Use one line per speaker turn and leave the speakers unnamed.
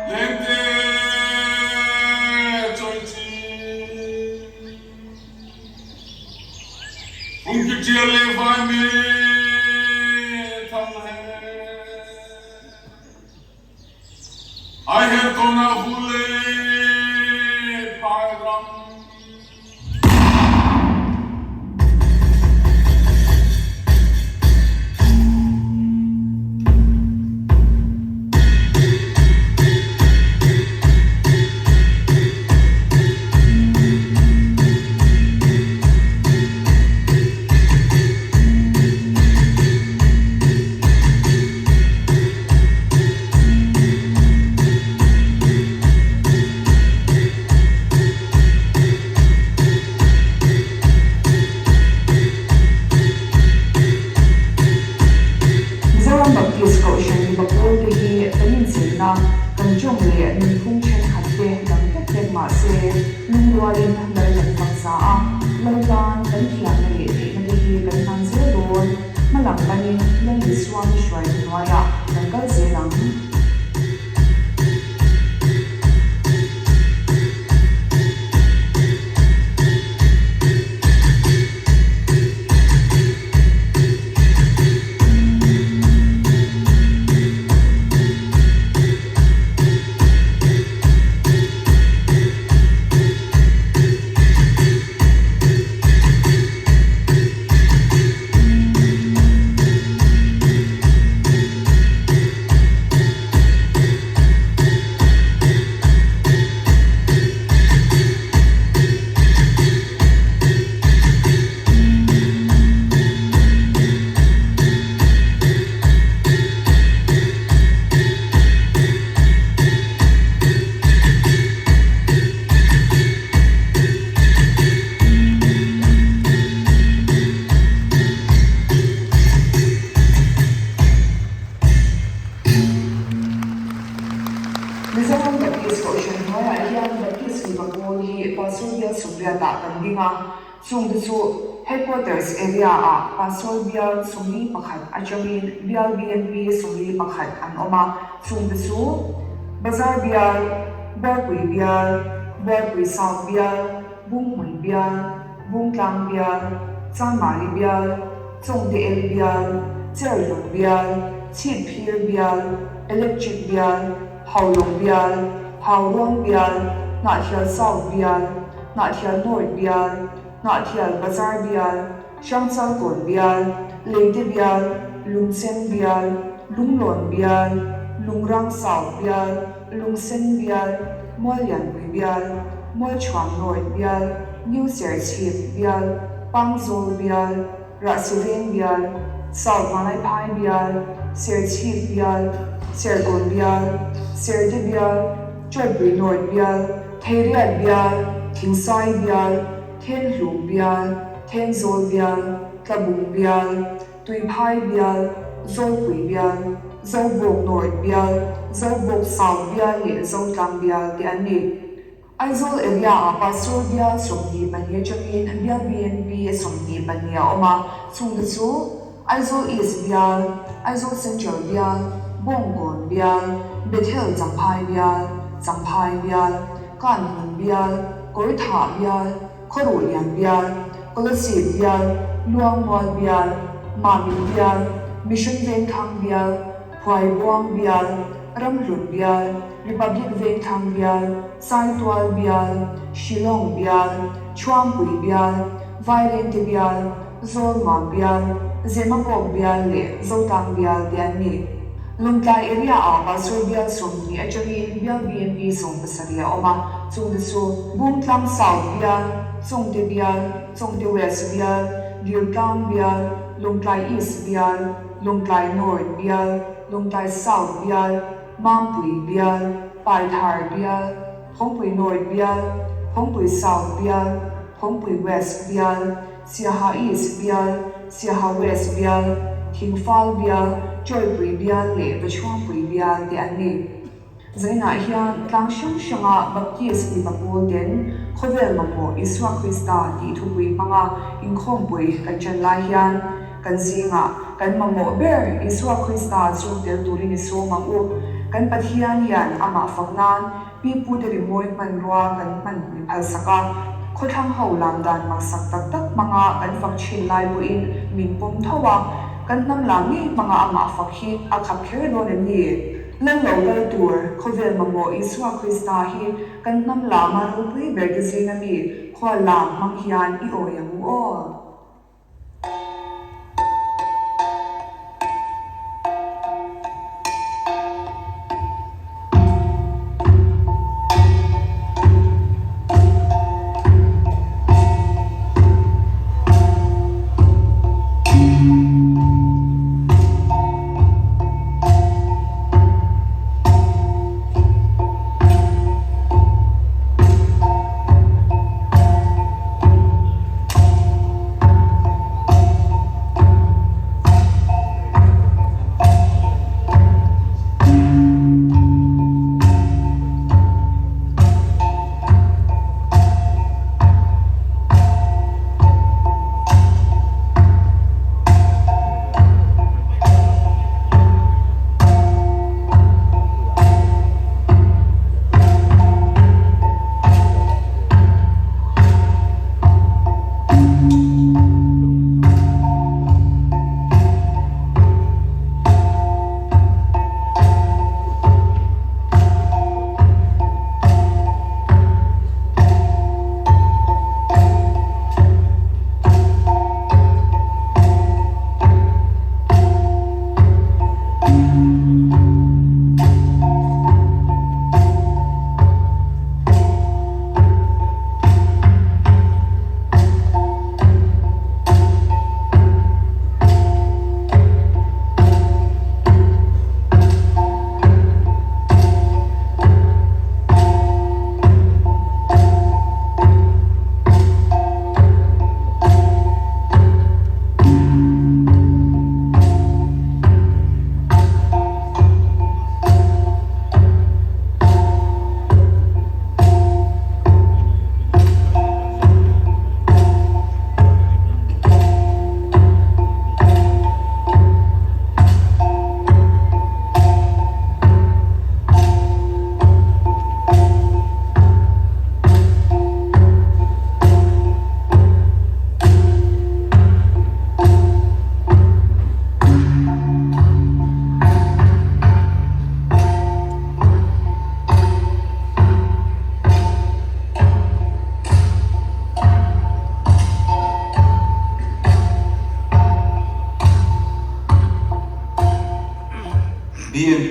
Lengte chawichi Fungki ṭial le vaimi thang he Ai her tawn ah vul le phai ram.
Mizoram Baptist Kohhran mipa pawl te hi kan incheina, kan tawng leh nunphung thenkhat te dang hlek hlek mah se lungrualin lal kan fak za a, lal tan kan thiamna leh theihna te hi kan hman zel dawn. Hmalam panin Lal Isua mi hruaina hnuaiah kan kal zel ang. Mizoram Baptist Kohhran hnuaiah hian Baptist mipa pawl hi Pastor Bial Sawmriatah kan ding a, chungte chu Headquarters Area-ah Pastor Bial 41 atangin Bial BNP 41 an awm a, chungte chu Bazar Bial, Buarpui Bial, Buarpui South Bial, Bunghmun Bial, Bungtlang Bial, Chanmari Bial, Chawngte El Bial, Cherhlun Bial, Chhipphir Bial, Electric Bial, Haulawng Bial, Hauruang Bial, Hnahthial South Bial, Hnahthial North Bial, Hnahthial Bazar Bial, Hrangchalkawn Bial, Leite Bial, Lungchen Bial, Lunglawn Bial, Lungrang South Bial, Lungsen Bial, Muallianpui Bial, Mualchhuam North Bial, New Serchhip Bial, Pangzawl Bial, Rahsiveng Bial, South Vanlaiphai Bial, Serchhip Bial, Serkawn Bial, Serte Bial, Chawlhpui North Bial, Theiriat Bial, Thingsai Bial, Thenhlum Bial, Thenzawl Bial, Tlabung Bial, Tuiphai Bial, Zawlpui Bial, Zobawk North Bial, Zobawk South Bial leh Zotlang Bial te an ni. Aizawl area-ah Pastor Bial 22 atangin Bial BNP 22 a awm a, chungte chu Aizawl East Bial, Aizawl Central Bial, Bawngkawn Bial, Bethel Champhai Bial, Champhai Bial, Kanhmun Bial, Kawrthah Bial, Khawruhlian Bial, Kolasib Bial, Luangmual Bial, Mamit Bial, Mission Vengthlang Bial, Phuaibuang Bial, Ramhlun Bial, Republic Vengthlang Bial, Saitual Bial, Shillong Bial, Chhuangpui Bial, Vairengte Bial, Zawlnuam Bial, Zemabawk Bial leh Zotlang Bial te an ni. Lawngtlai area-ah Pastor Bial 20 atangin Bial BNP 70 a awm a, chungte chu Bungtlang South Bial, Chawngte Bial, Chawngte West Bial, Diltlang Bial, Lawngtlai East Bial, Lawngtlai North Bial, Lawngtlai South Bial, Mampui Bial, Paithar Bial, Phawngpui North Bial, Phawngpui South Bial, Phawngpui West Bial, Siaha East Bial, Siaha West Bial, Thingfal Bial, Chawlhpui Bial leh Vachhuangpui Bial te an ni. Zainah hian tlang hrang hranga Baptist mipa pawl ten khawvel mamawh Isua Krista tih thupui hmanga inkhawmpui kan ṭan lai hian kan zingah kan mamawh ber Isua Krista chu tel turin i sawm ang u. Kan Pathian hian amah fak nan pipute rimawi hmanrua kan hman min phalsak a, khawthlang ho lam dan maksak tak tak hmanga kan fak ṭhin lai pawhin min pawm tho a, kan hnam lam ngei hmanga amah fak hi a khap kher dawn em ni? Lal lo kal tur khawvel mamawh Isua Krista hi kan hnam lama ropui ber te zinga mi khual lam hmang hian i awi ang u aw.
BNP.